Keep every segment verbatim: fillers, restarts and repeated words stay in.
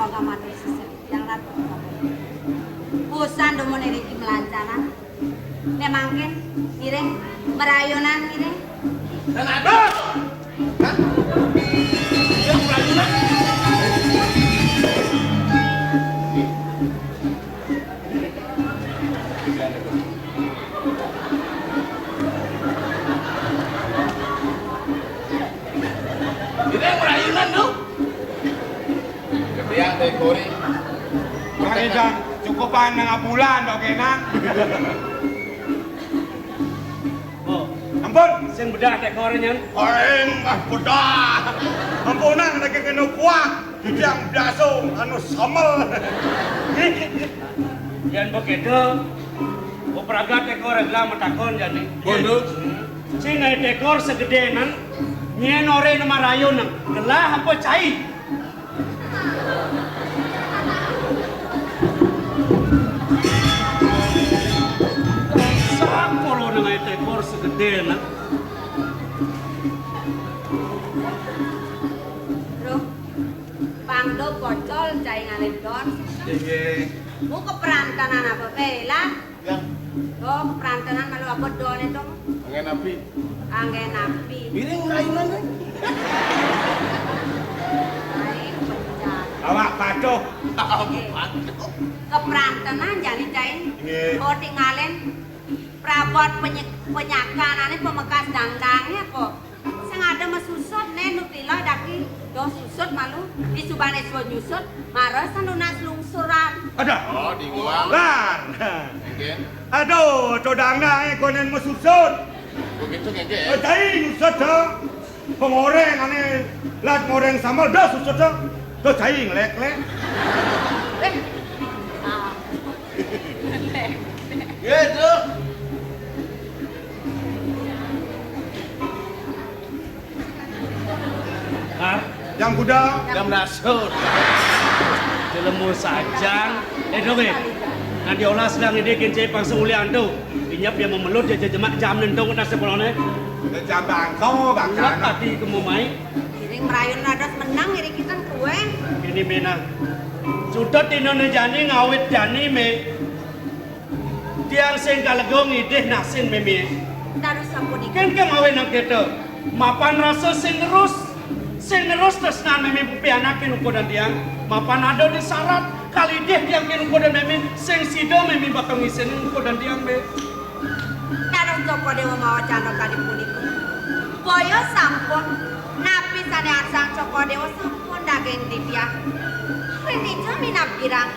Kamandu sisip yang ratu. Usan dumun iriki melancaran. Nek mangkin, ngiring, merayunan ngiring. Dan ada. Hah? Yang merayunan. Ini yang merayunan tuh. Kebiak tekore. Makanya cukupan nang bulan dok enak. Oh, ampun, sing bedah tekore nyen. Aing ah bedah. Ampunan lagi kena kuah. Yang biasa anu samel. Yan begitu. Opraga tekor gelah matakon jani. Bondo. Sing ai tekor segede nan, nyen ore ne marayun, gelah apa cai? Sapa lo nang ai tekor segede nan? Bro, pangdo pocol cai ngalih don. Inggih. Mu keprantenan apa bae lah? Ya. Oh, keprantenan malu abot done to. Anggen api. Anggen api. Miring rainan kan? Ai, pecah. Awak patuh. Awak patuh. Keprantenan jani cai. Nggih. Oh, tinggalin prabot penye-, penyakanane pemekas dangdange apa? Sing ada mesusut, ne nu tiloi daki. Doh susut malu, disubane suwun nyusut, mara sanunas lungsuran. Ada. Oh, di nguang. Lar. Mungkin. Aduh, to dangdange konen mesusut. Begitu ngege. Eh, cai nyusut to. Pengoreng ane lat ngoreng sambal doh susut to. To cai ngelek-lek. Eh. Ah. Ngelek. Ya, itu. Hah? Jam kuda. Jam dasut. Jelemu sajang. Eh, dong, eh. Nanti olah sedang ini kincai pangsa uli antu. Inyap dia memelut dia jejemak jam nentong atas sekolahnya. Ya, jam bangko, bangko. Ulat tadi kemu mai. Ini merayun radas menang, ini kita kue. Ini menang. Sudah tinone jani ngawit jani me. Tiang sing kalega ngidih nasin meme. Dados sapunika. Kengkeng awinang kita. Mapan rasa sing ngerus, sing ngerus tresnan meme pupi anakin ukudan tiang. Mapan ada di syarat, kalidih tiang kin ukudan meme, sing sida meme bakal ngisinin ukudan tiang, be. Dados Cokor Dewa mawa candra kadi punika. Boyo sampun, napi sane arsang Cokor Dewa sampun daging titiah. Rintijo minab girang.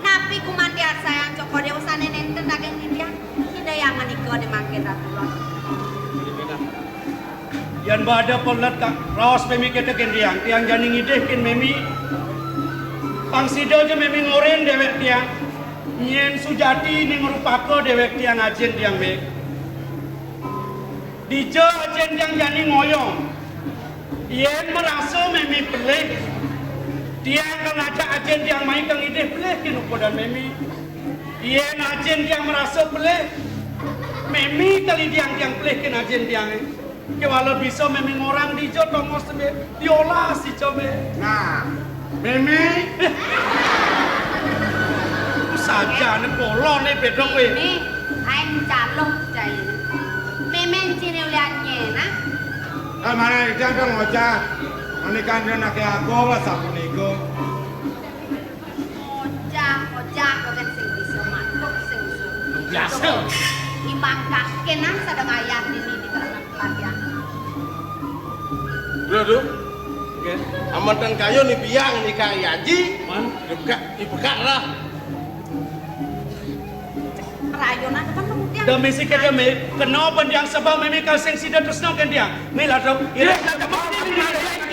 Napi gumanti arsayang Cokor Dewa sane nenten daging titiang? Ida yang menika de mangkin Ratu Lor. Yan bada pelet kak raos memi kita kin tiang, tiang jani ngidih kin memi. Pang sida ja memi ngoren dewek tiang. Nyen sujati ning rupaka dewek tiang ajin tiang me. Dija ajin tiang jani ngoyong. Yen merasa memi pelih, tiang kan ajak ajin tiang mai kang idih pelih kin ukudan memi. Yen ajin tiang merasa pelih, memi kali tiang tiang pelih kin ajin tiang. Kewala bisa memi ngorang dija tongos me diolah si jame. Nah, Meme. Sajane polone bedok kowe. Ini ae calon jaine. Meme encine ulian nyena. Eh, mana idang kang ngocah. Menikah dengan laki aku, wah, sapunika. Ngocah, ngocah, kok kan sing bisa matuk, sing bisa. Biasa. Imang kakenan sadang ayah dini di dalam pelatihan. Lho, Duk. Nggih. Aman teng kayu ni biang ni Kang Yaji. Man. Dibekak, dibekak lah. Rayonan kan kemudian. Demi si kedemi, kena bendiang sebab mimi kal sing sida tresno kendiang. Mila dong. Ini kita mesti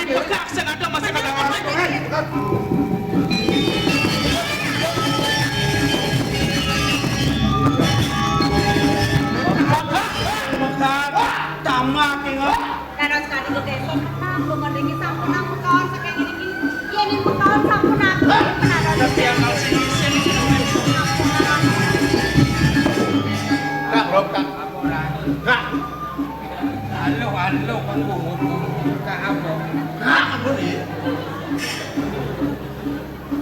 dibekak sing ada masa kadang. Tamak ingat. Dados kadi gedhe kok menang, kok niki sampun aku kawan saking niki. Yen niku kawan sampun aku, menawi. Tapi yang mau sing isin. Kak, Rob, Kak. Kak. Halo, halo, Kak. Kak, apa? Kak, apa nih?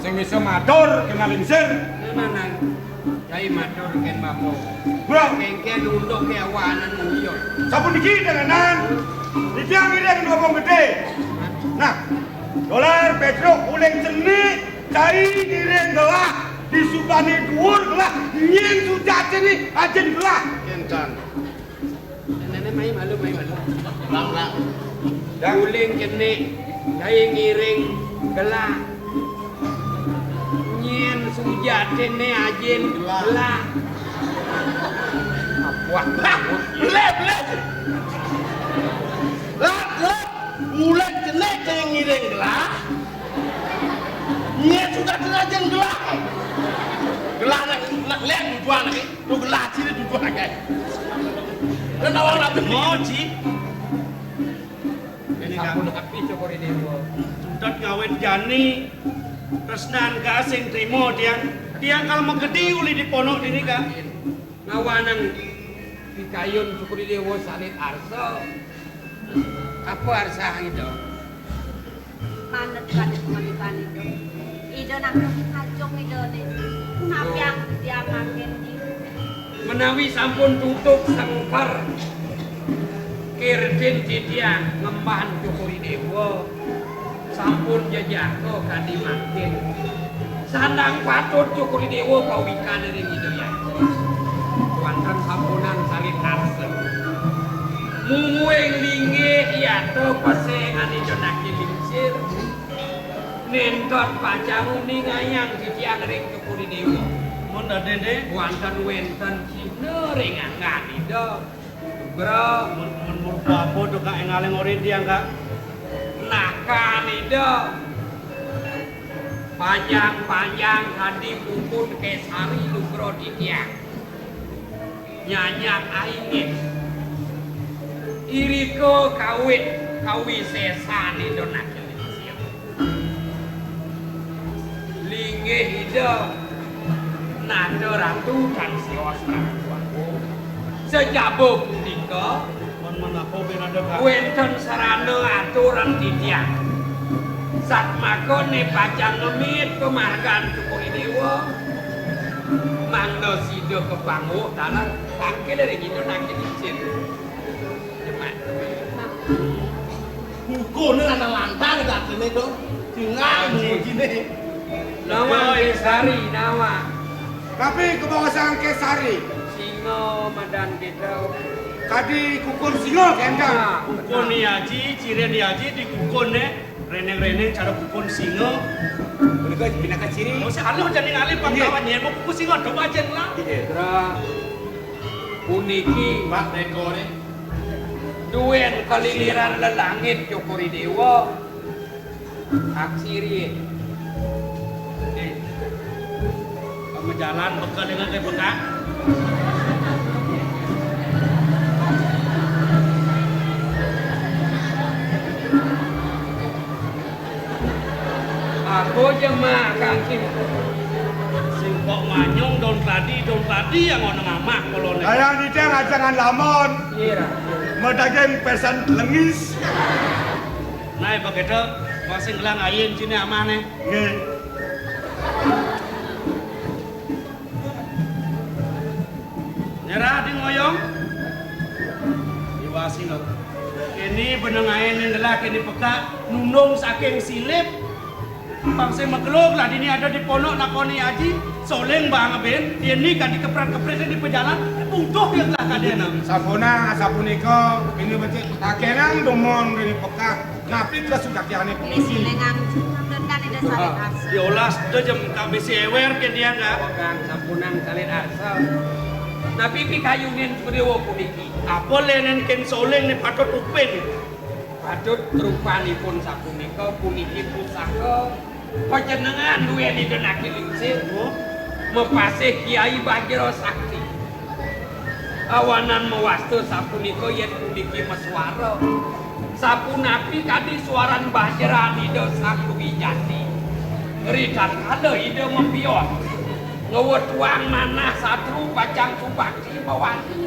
Sing bisa matur kena lingsir. Tenanan. Cai matur kén bapa. Bro. Kéngkén unduk ké awanan uyut. Sapuniki tenanan. Titiang ngiring ngomong gedé. Nah, dolar Pétruk uling cenik, cai ngiring gelah, disubané duur gelah, nyén sujatiné ajin gelah. Kénten. Nenek mai malu, mai malu. Uling cenik, cai ngiring gelah. Nyén sujatiné ajin gelah. Gelah. Wah, belé, belé. Lah, lah. Uling cenik cai ngiring gelah. Nyén sujatiné ajin gelah. Gelah nak, nak lén tujuan lagi. Tuh gelah ciri tujuan lagi. Kan awak nak beli. Moji. Ini kan. Sampun api syukuri déwa. Sudat ngawit jani. Tresnan ka sing trima tiang. Tiang kal magedi uli di pondok dini ka. Ngawanang pikayun syukuri déwa salit arsa. Apa arsa ida? Manut kadek maliban ida. Ida nak kajong ida ni. Punapi ang diamakin di. Menawi sampun tutup sengker kirtin titiang ngemban syukuri déwa, sampun jejaka kadi mangkin. Sandang patut syukuri déwa pawikan ring Ida Hyang. Wantun sampunang salin arsa. Mungguing linggih yata pesengan Ida Naki Lingsir. Nénten pacang uningayang titiang ring syukuri déwa. Mun dadi, Dék? Wantun wénten cihna ring anggan Ida. Bro. Mun, mun, mun apa to, Kak, énggaling orin tiang, Kak? Nakan Ida. Panjang-panjang kadi puput Késari nugra titiang. Nyanyat aingit. Irika kawit kawisésan Ida Naki Lingsir. Linggih Ida nata ratu tan sios ratu agung. Sajaba punika, wénten sarana aturan titiang. Satmaka né pacang ngemit pamargan syukuri déwa, mangda sida kapangguh taler tangkil ring Ida Naki Lingsir. Demak. Kukuné ana lantang dadiné to. Singa mujiné. Nawang Késari, nawang. Tapi kebawasan Késari. Singa madan kita. Kadi kukun singa kénten. Nah, kukun ni aji, cirin ni aji, di kukun né. Reneng-reneng cara kukun singa. Punika pinaka ciri. Anu jani ngalih pangkawan nyén mau kukun singa do ajén lah. Iya. Putra, puniki Pak Dekore. Duén kaliliran lelangit syukuri déwa. Aksiri. Majalan bekel dengan kayak bekak. Aku jemak kaki. Sing kok manyung daun keladi, daun keladi yang ono ngamak kolone. Kaya nitih ajangan lamun. Iya, Ra. Medaging pesan lengis. Nah, begitu masih ngelang ayin sini amane. Nggih. Nyerah di ngoyong. Iwasi lo. Ini beneng ayin yang gelak ini peka nunung saking silip. Bangsa mekeluk lah dini ada di pondok nakoni aji, soling bang ben, ini kan dikepret-kepret di pejalan, butuh ya lah kadena. Sampuna sapunika ini becik takenang dumon dini peka, napi kesudakiane polisi. Ini silengan dan kan ada saling arsa. Diolas do jem tak bisi ewer ke dia enggak? Kang sampunang saling arsa. Napi pikayunin kudewa puniki. Apa lenen ken soling ni patut upin. Patut rupanipun sapunika, puniki pusaka pajenengan duweni denaki lingsir, mepasih Kiai Bajra Sakti. Awanan mewasta sapunika yen puniki maswara. Sapunapi kadi swaran Bajra Ida Sang Wijati. Ritatkala Ida mapion, ngewetuang manah satru pacang subakti mawali.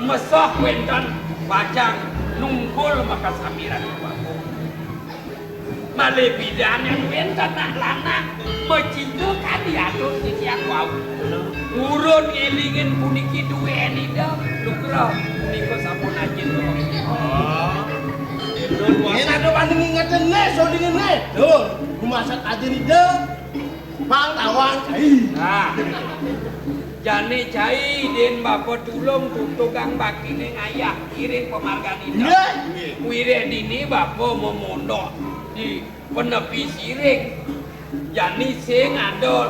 Mesoh wénten pacang nungkul makasamiran iwakmu. Malih pidan yén wénten anak lanang macinta kadi atur titiang wau. Purun ngélingin puniki duén Ida, nugrah punika sampun ajin. Oh. Yén ada wani ngingetin né, sodingin né. Tuh, rumasat ajin Ida. Pang tawang cai. Nah. Jani cai din bapa tulung tutugang bakti ning ayah iring pamargan Ida. Nggih. Wiréh dini bapa mamondok di panepi siring. Jani sing ada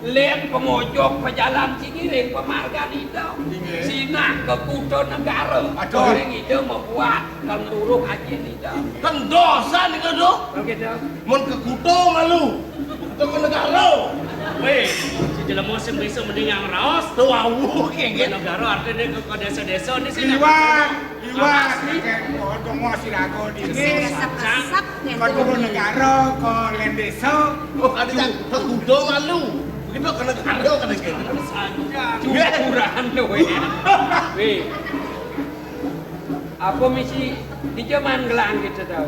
lén pamojok pajalan sing iring pamargan Ida. Nggih. Sinah ka Kuta Negara. Aduh. Ring Ida mabuat kang luruh ajin Ida. Kan dosa nika, Duh. Oké, Ida. Mun ka kuta malu, ka negara. Wéh, si jelema sing bisa mending yang raos. Tuh, wau, kéngkén. Negara artinya ke, ke desa-desa ini sih. Liwat, liwat, asli. Kéngkén, oh, dongo siraga di. Sing resep-resep, ya. Ka negara, ka lén desa. Oh, ada yang ka kuta malu. Begitu ka negara, ka negara. Saja. Cukuran tuh, wéh. Wéh. Apa misi di zaman gelang kita tahu?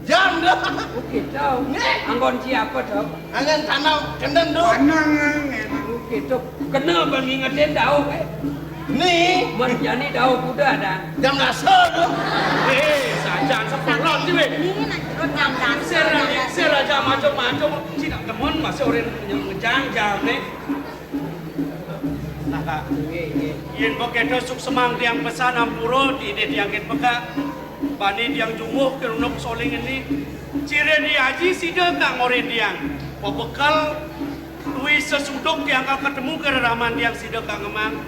Jam dah. Oké, tahu. Nih. Anggon siapa tahu? Anggon tanah kendeng, Duh. Panang, eh. Oké, tuh. Kena bang ngingetin tahu, eh. Nih. Mun jani tahu kuda ada. Jam dasar, Duh. Eh, sajan sepelon sih, wéh. Ini nak jam dasar. Sir, sir aja macam-macam. Cina temen masih orang yang ngejang jam nih. Nah, Kak. Nggih, nggih. Yén begitu suksemang tiang pesan ampura, tidih tiang kin pekak. Bani tiang jumuh ké Unduk Soling ini. Ciri ni aji sida kang ngoré tiang. Pebekel duwi sesuduk tiang kang ketemu ké reraman tiang sida kang ngemang.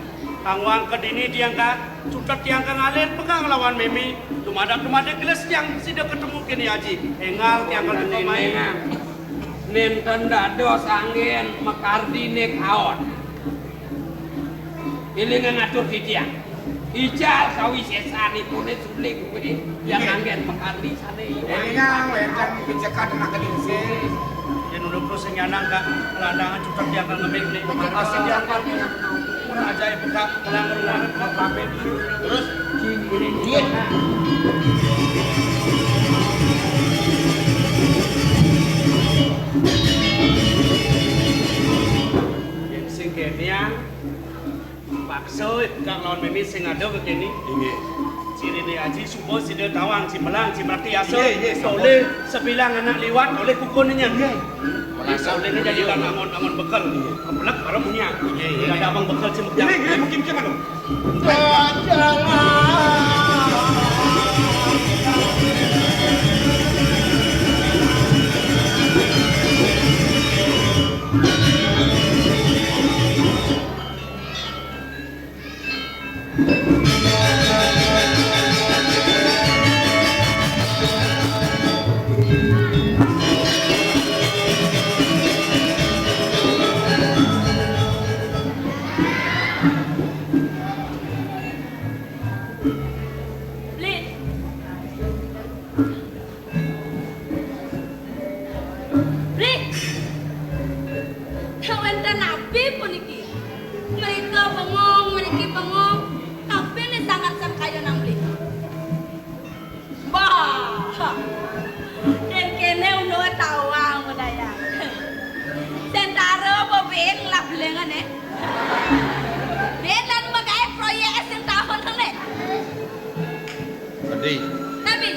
Kang wang kedini tiang kang cutet tiang kang alit pekak nglawan mémé. Dumadak-dumadak gelis tiang sida ketemu kéné aji. Énggal tiang kang ngemang. Nénten dados anggén makardiné kaon. Élingang atur titiang. Ical sawisésanipuné suling kuwi yang anggén makardi sané iwang. Élingang wénten picekat anak kedinse. Yén udah terus nyanang, Kak, landangan cukup dia akan ngemil nih. Makasih dia akan. Ajaib, Kak, pulang ke rumah, Kak, pamit. Terus? Duit. Yén sing kéné, paksa, Kak, lawan mémé sing ada ké kéné. Inggih. Ciriné aji suba sida tawang, cimelang, cimrati asa. Inggih, inggih, sampun. Oleh sebilang anak liwat, oleh kukunnya. Inggih. Oleh ini jadi angon-angon bekel. Inggih. Kepelek baru punya. Inggih, inggih. Tidak ada abang bekel, cimuk. Inggih, inggih, mungkin, mungkin, anu. Bli. Bli. Wénten napi puniki? Mrika bengong, mriki bengong. Napi né sanget sang kayunan, Bli? Bah. Yén kéné unduk tawang budaya. Sentara bebin lah belengan, eh. Dia lan magaé proyék sing tahun né. Gedé. Napi?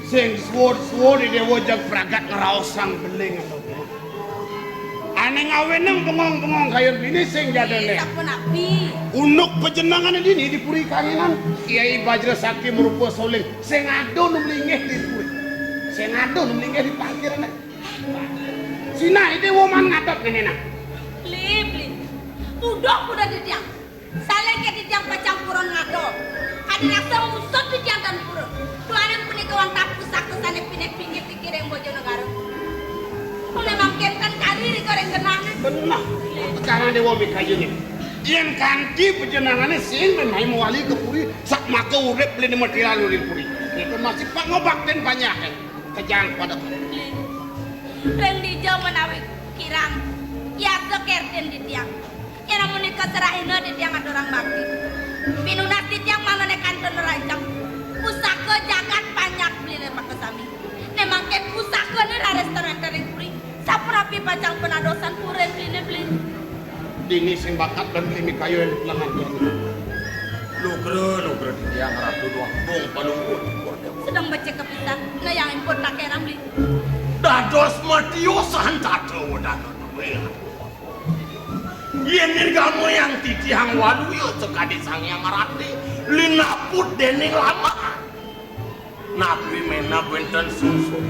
Sing suud-suud Déwa jag pragat ngraosang beling anu. Ané ngawinang bengong-bengong kayun dini sing jadané. Sapunapi? Unduk pajenengané dini di Puri Kangenan, Kiai Bajra Sakti marupa soling sing ada nu mlinggih di puri. Sing ada nu mlinggih di parkirané. Sinah Déwa man ngadep ngéné nah. Bli, Bli. Uduh kuda titiang. Saling ké titiang pacang purun ngado. Kadi raksa ngusut titiang tan purun. Duaning punika wantah pusaka sané pinih-pinggit dikiring Bojonegara. Mula mangkin tan kari rika ring genahné. Beneh. Sekarang Déwa mikayuné. Yén kanti pajenengané sing menawi mawali ka puri, sak maka urip beliné mati lalu ring puri. Itu masih pangobaktin panyahan. Kejang pada. Ring dija menawi kirang. Yasa kertin titiang. Yén amunika serahina titiang aturang bakti. Pinunas titiang mangdané kantun rancak. Pusaka jagat panjak beliné maka sami. Bener aresta ring puri. Sapunapi pacang panadosan puri ring kliné, Beli? Dini sing bakat dan klimi kayu yang di pelengan jani. Lugra, lugra titiang Ratu Déwa Agung Palungguh. Sedeng becik kapisan, nah yang impun takéran, Beli. Dados matiosan tata wedana dué. Yén nirgamayang titiang waluya sakadi Sang Hyang Ratu, linaput déning lamaan. Napi ménab wénten sungsut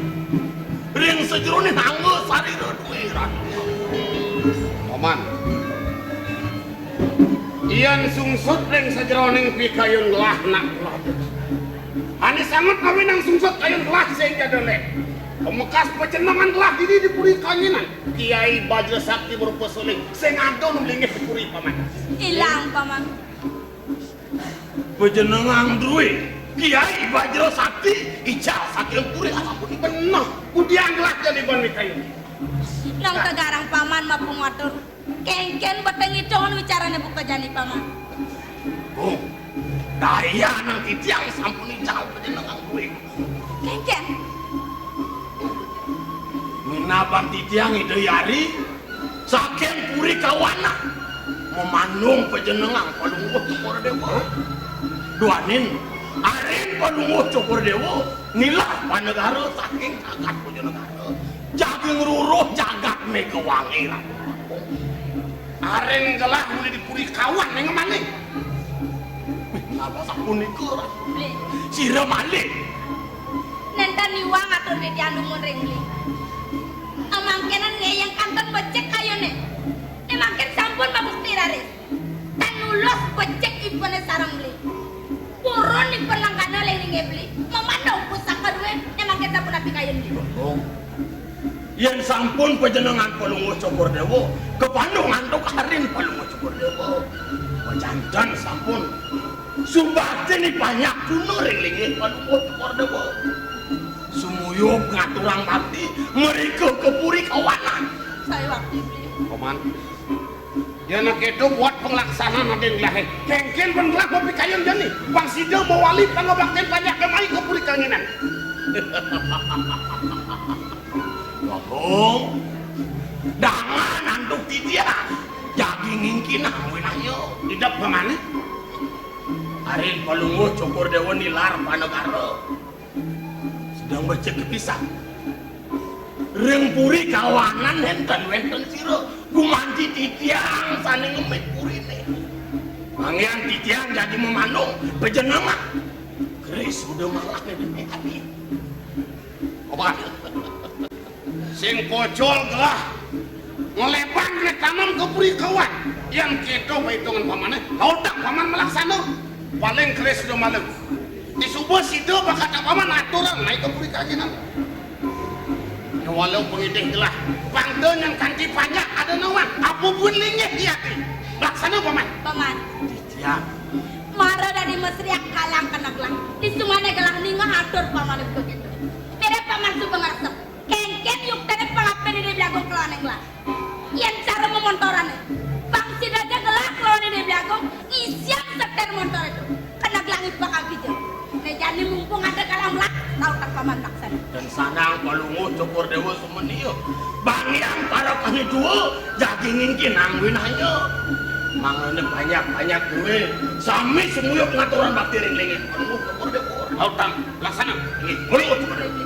ring sajeroning angga sarira dué, Ratu. Paman. Yén sungsut ring sajeroning pikayun gelah nak gelah. Ané sanget ngawinang sungsut kayun gelah sing ja délé. Pamekas pajenengan gelah dini di puri Kanginan. Kiai Bajra Sakti marupa suling sing ada nu linggih di puri, Paman. Ilang, Paman. Pajenengan drué Kiai Bajra Sakti ical saking puri, asapunika. Beneh, kudiang gelah jani ban mikayun. Nang kagarang Paman mapungatur. Kénkén beteng idong wicarané buka jani, Paman. Oh, daya nang titiang sampun ical pajenengan drué. Kénkén. Minabang titiang Ida Hyari saking puri Kawanan. Mamandung pajenengan Palungguh Cokor Déwa. Duaning arin Palungguh Cokor Déwa nilar panegara saking jagat Bojonegara. Jagi ngruruh jagat Megawangi, Ratu. Arin gelah muli di puri Kawan ning maning. Napa sapunika, Ratu? Beli. Sira malih. Nénten iwang atur titiang dumun ring Beli. Amangkénan ngéyang kanten becik kayuné. Né mangkin sampun mabukti raris. Tan nulus becik ibuné sareng Beli. Purun ipun langkana ling linggih Beli. Mamandung pusaka dué, né mangkin sapunapi kayun Beli. Yén sampun pajenengan Palungguh Cokor Déwa, kapandung antuk arin Palungguh Cokor Déwa. Pajanten sampun subakti nipanyakuna ring linggih Palungguh Cokor Déwa. Sumuyub ngaturang bakti mrika ka puri Kawanan. Saya wakti Beli. Paman. Yén kéto buat panglaksanaan adin gelahé. Kénkén ban gelah mapikayun jani. Pang sida mawali pangabaktin panjak mai ka puri Kanginan. Bagong, dangan antuk titiang. Jagi ngingkinang winaya. Idep pamané. Arin Palungguh Cokor Déwa nilar panegara. Sedeng becik kapisan. Ring puri Kawanan nénten wénten sira, gumanti titiang sané ngemit puriné. Manggihan titiang jagi mamandung pajenengan. Keris udah malah nih ati. Apa? Sing pocol gelah. Nglebang né tanem ka puri Kawan. Yén kéto paitungan pamané, kautak paman malaksana. Paling keris sudah malam. Disuba sida bakata paman aturan naik ka puri Kanginan. Ya walau pengidih gelah. Pangda nyang kanti panjak ada nawan. Apa buin linggih di ati. Laksana paman. Paman. Titiang. Mara dadi mesriak kalang kena gelah. Di sumane gelah ninga atur pamané begitu. Mirip paman suba ngeresep. Kénkén yuktane pangapin Ida Beli Agung kelawan gelah. Yén cara memontorané, pang sida ja gelah kelawan Ida Beli Agung ngisiang setir montor itu. Kena gelah ngibak kaki ja. Né jani mumpung ada kalam lah, tau tak paman laksana. Dan sanang Palungguh Cokor Déwa sumenia. Bang Hyang para kami dua, jagi ngingkin angguin hanya. Mangane banyak-banyak duwe, sami sumuyup ngaturan bakti ring linggih Palungguh Cokor Déwa. Tau tak laksana. Nggih, Palungguh Cokor Déwa.